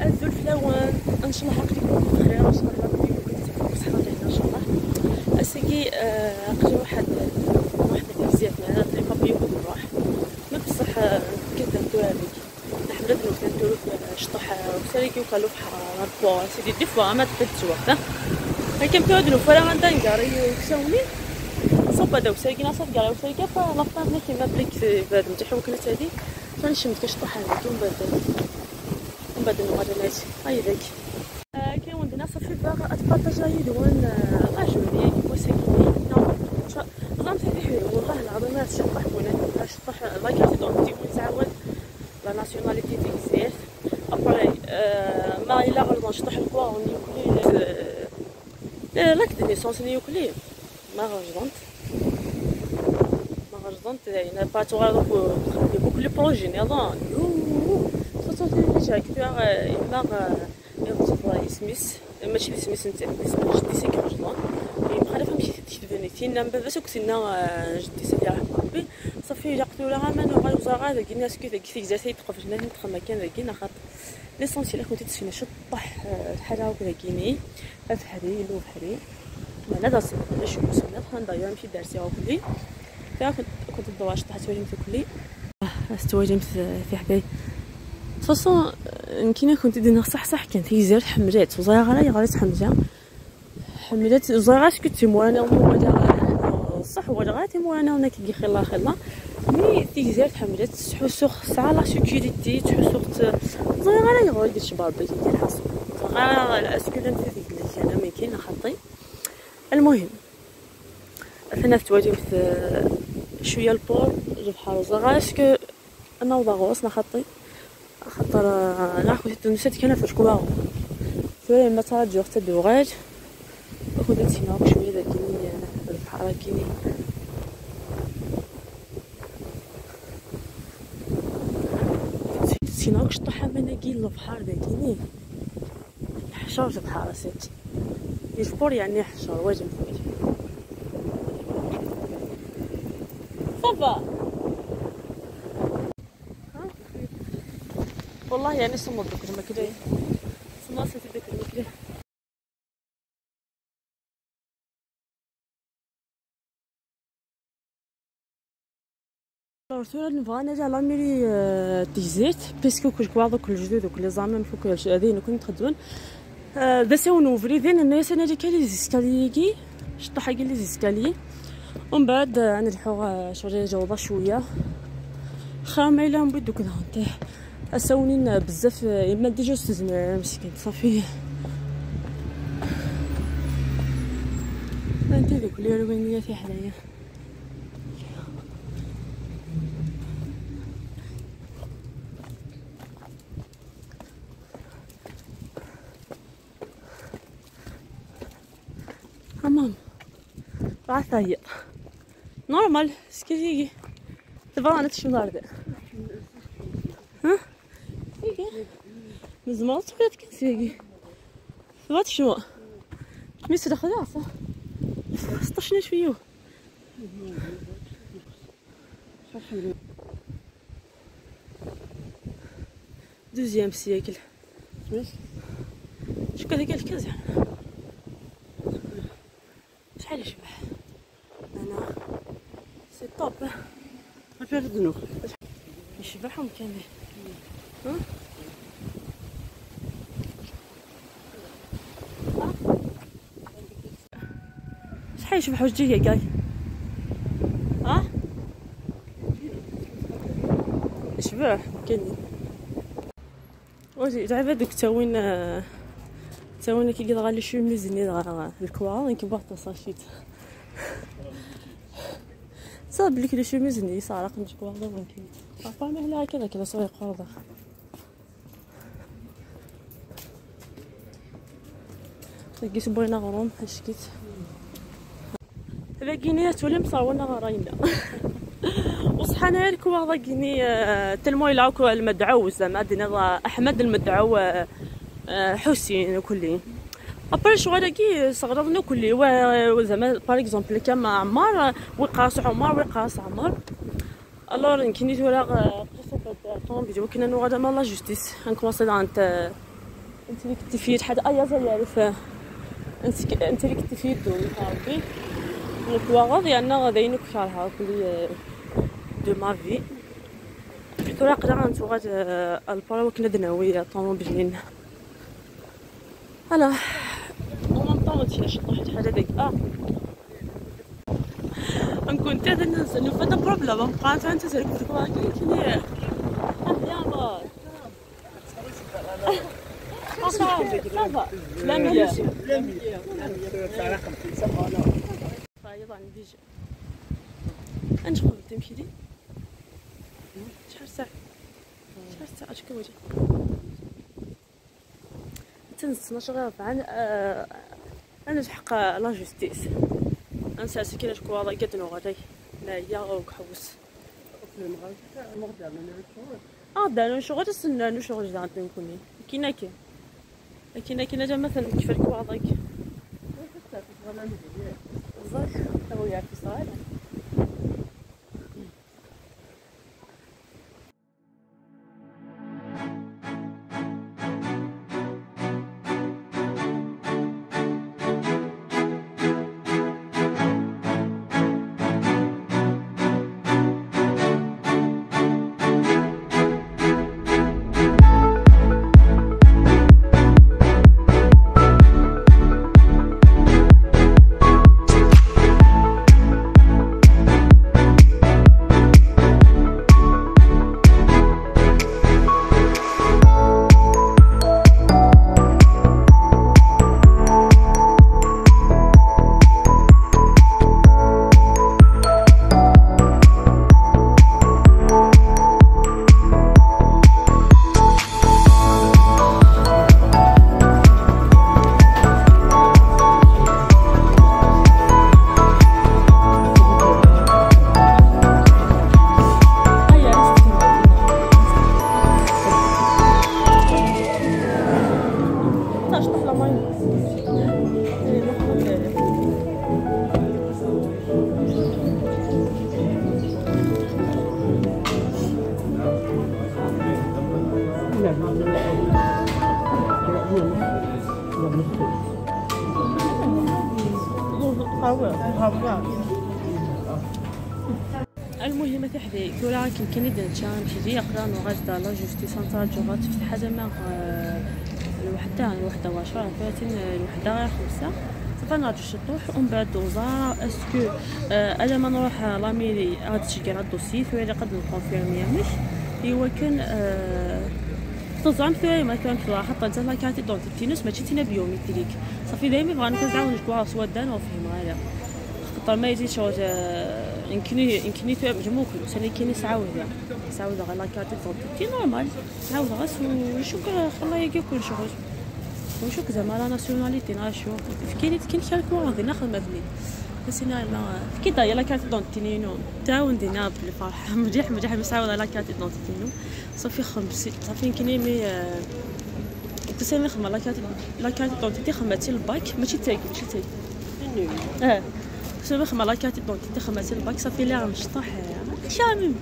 الذل فلاوان ان شاء الله حقلكم بخير ان شاء الله كنتو بصحة ان شاء الله. اسيكي قري واحد بزاف معنا لي بابي نروح ما بصح كنت هذيك نحمد نوكل شطح وساليكي وكالو بحال سيدي دي فوا ما تبدلش وقت لكن بيودنو فلا غندنكار يكساوني صوبا داو ساكي ناصر كاع وساكي فلا فطرنا كيما بليك بهاد نتاع وكلت هادي تنشمت كشطح هذيك ومن بعد نغادي نعيش هاي ذاك كاين عندنا صافي باغا اتبارطاجا يدوان لا جورني وساكيني نظام سيدي والله العظيم ما تشطح ولا تشطح لا كارت دونتي وين تعاود لا ناسيوناليتي ديك ابري ما الا غلط نشطح الكوا ونيكلي لاك دي نيسونس نيكلي ما غرضنت يعني باتو غير دوك لي بروجي نظام صوتو اللي جا كيما يغزف اسميس ماشي اسميس نتاع جدي سي كرجلون بحال فهمتي تبني تينا باش كنا جدي سي رحمه ربي صافي جا قتلوا لها ما نوغا وزغا داك الناس كي داك تيزا تيتقف جنا ندخل مكان داك خاطر ليسونسيال كنت تسفينا شطح الحاجة وكذا كيني بحري لو بحري ما لا داس شو سنة خان مشي دارسي كلي كنت الضواش شطحت تواجمت كلي استواجمت في حباي فاصون كينا كنت دينا صح كانت هي حملات وزايغه غير حمزة حملات زايغه كنت موانا ولا صح ولا غاتي موانا ونا كي خلا خلا مي تيزير حملات تحسو ساعة لا سيكوريتي تحسو زايغه غير دير شبار بيت ديال حاسو زايغه اسكو انت ديك انا ما كاين خطي. المهم انا تواجهت شوية البور البحر زايغه اسكو انا وضغوص خطي خاطر انا كنت نسيت كان في الكواغ ثوري ما تراجع حتى دوغات كنت نسينا شوية داك البحر كيني سينا شطحة مناكي البحر داكيني حشر البحر سيت البور يعني حشر واجب صافا والله يعني صمت دوك الماكلة صمت دوك الماكلة. ثورة نبغى نجي على ميري تيزيت باسكو كل كوا دوك الجدود دوك لي زامن فوق هذين كنت تخدمون دا ساون وفري ذين الناس انا كي لي زيسكالي كي شطحة كي لي زيسكالي ومن بعد نلحو شغل جوضه شوية خرا الا نبغي دوك نطيح اساونين بزاف اما ديجا استزنا مسكين صافي انت دوك لي روينيه في حدايا امام بعث هي نورمال سكيريكي تبغى انا تشم الارض ها من زمان تبغى تكنسيكي تبغى تشمو ميس دخل صح 16 شوية دوزيام سيكل شو كذا قال كذا شحال يشبح انا سي طوب ما فيها الذنوب يشبحهم كامل. ها شحال يشبحوا الجيه كاع ها يشبح كاين واش تعرف دوك تاوين تاوين كي كيدغى لي شوميز ني دغا الكوا كي بواحد ساشيت صاب لك لي شوميز ني صارق نجيك واحد ممكن بابا ما هلا كذا كذا صغير قرضه لقيت بغينا غروم هشكيت لاكيني تولي مصاونا غراينا وصحنا الكوا ضاكيني تلمو يلعوك المدعو زعما دينا احمد المدعو حسين وكلي ابري شغل كي صغرنا كلي زعما باغ اكزومبل كما عمار وقاص عمر وقاص عمر الور كيني تورا قصة طوموبيل وكنا نو غادا ما لا جوستيس نكونسي انت انت اللي كنتي في حاجة ايا زيارف انت اللي كنتي في يدو ربي نكواغض يعني غادي نكشرها كلي دو ما في ترى قدر نتوغاد البرا وكنا دناوي طوموبيلين انا ومن طومت شي شي حاجة ديك نكون تا نفات بروبليم بقى انت سير كنت كي يا با لا مية أنا شغل تمشي لي شحال ساعة شحال ساعة اش كوجه تنس 12 انا حق لا جوستيس انا ساكنة شكون والله كتنو غادي لا يا وكحوس دانو شغل تسنى نو شغل جدعت نكوني كاينه كاين كاينه كاينه جا مثلا كيف الكواضك هو يعرف يصالح. المهم تحدي كولا كي نتشان مشي يقرا نغاز لا جوستيس نتاع جوغات في حاجة ما الوحدة وعشرة فاتن الوحدة غير 5 صافي نرجع الشطوح ومن بعد وزارة est-ce que انا ما نروح la mairie غادي تشكي ال dossier ثواني قد نكونفيرمي مش ايوا كان تزعم ثواني ما كان في حتى انت la carte d'identité نوس ماشي تينا biométrique صافي دايما بغا نكون نكوا سوا دان وفهم غالا خاطر ما يجي شغل يمكنني مجموع كل سنة كاين سعاوده سعاوده غير la carte d'identité normale سعاوده غاس وشوك خلا ياكل كل شغل وشوك زعما la nationalité ناشو كاين كاين شارك غادي ناخذ مبني بس انا ما كي داير la carte d'identité نو تعاون دينا بالفرحه مليح مليح مسعاوده la carte d'identité نو صافي خمسي صافي يمكن mais تسامي خدمة la carte d'identité خدمتي الباك ماشي تاكي ماشي تاكي سوف خدمة la carte d'identité خدمتي الباك صافي لا مشطوح شامم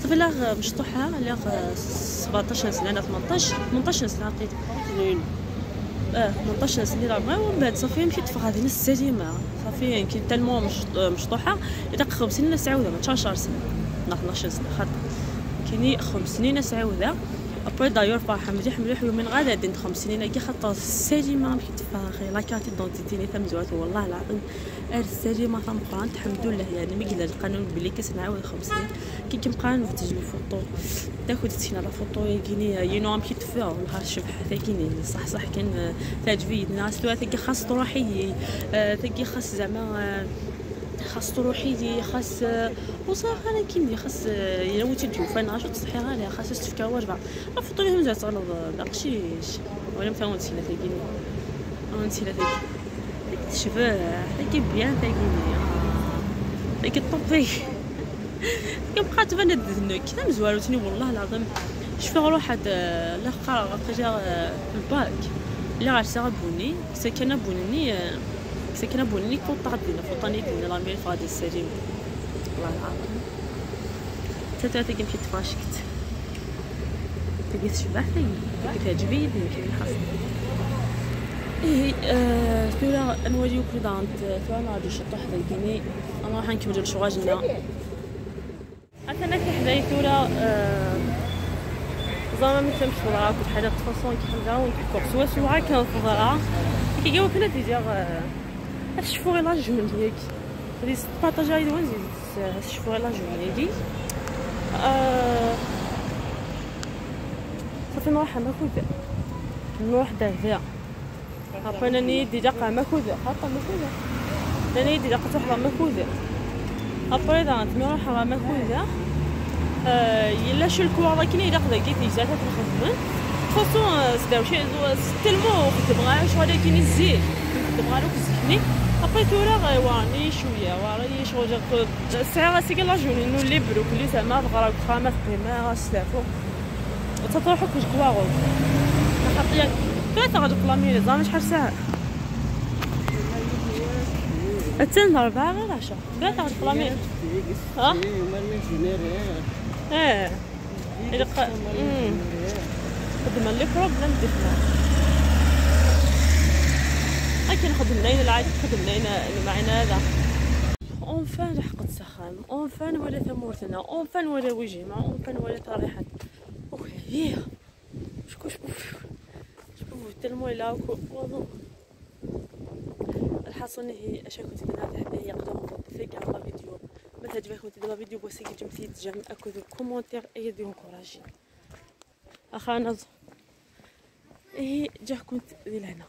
صافي لا مشطوحه لا 17 سنة انا 18 سنة عقيت 18 سنة راه ومن بعد صافي مشيت في غادي السليمة صافي كي tellement مشطوحه داك 5 سنين سعودة 12 سنة 12 سنة خاطر كايني 5 سنين سعودة après d'ailleurs فرحه مليح مليح ومن غادا دنت 5 سنين كي خاطر السليمة مشيت فاخي la carte d'identité ني تمزوات والله العظيم السليمة تمقران الحمد لله يعني مقلا القانون بلي كتنعاود 5 سنين كي كنبقى نفتج الفوطو تاخد تينا la photo يكيني ينو مشيت فيها والله الشبحه تاكيني صح صح كان تعجبني الناس تاكي خاص تروحي تاكي خاص زعما خاص تروحي خاص وصافي انا كيني خاص الا وليتي تشوف انا عشرة تصحي غالية خاص تفكا وجبة la photo اللي مزال تغلط داكشيش ولا مثلا نسينا تاكيني نسينا تاكي تشبه تاكي bien تاكيني تاكي طوبي كنبقى تبان الذنك كذا مزوالوتني والله العظيم شفا روح هاد لا قرا قجا الباك اللي غارسا بوني سكنه بوني سكنه بوني فوطا دينا فوطاني دينا لا مير فغادي السليم والله العظيم حتى تاكي مشيت فاشكت. تلقيت شبح تلقيت تعجبني يمكن خاص ايه. ثورا نوليو كل ثورا نغادي نشطو حدا كيني انا راح نكمل شغاجنا انا في حدايا ثورا. زعما ما فهمتش فضرا كنت حاجة façon كي خمسة ونحكو سوا سوا كان فضرا كي كاو كنا déjà شوفو غير la journée ياك غادي partager دوان زيد شوفو غير la journée ياك. صافي نروح ماكوذا نروح دافع après راني déjà قا ماكوذا خاطر ماكوذا راني déjà قا تروح ماكوذا après دا نروح ماكوذا. يلا شو الكوارا كاين الا قدا كي تيجا تخدم façon سداو شي tellement خدم غير شغل كاين الزين خدم غير الزيني ابري تورا واني شوية وراني شغل الساعة غاسي la journée نو libre كلي زعما غرا خامة قيمة غاسلافو تروحو كوش كواغو خاطر ثلاثة غادي بلاميري زعما شحال ساعة التن 4 غير 10 ثلاثة غادي بلاميري ها ايه خدمة les problèmes ديالنا لكن خدمنا العادي خدمنا معنا هذا enfin لحقت سخام enfin ولا ثمورتنا enfin ولا وجهنا enfin ولا تريحت. وهي شكون شوف tellement لا الحاصل هي اشا كنت دابا هي قدام في كاع la vidéo ما تعجبك كنت دابا فيديو بوسي جمتي j'aime اكو commentaire اي دي encourager اخا انا ايه جا كنت ديال هنا.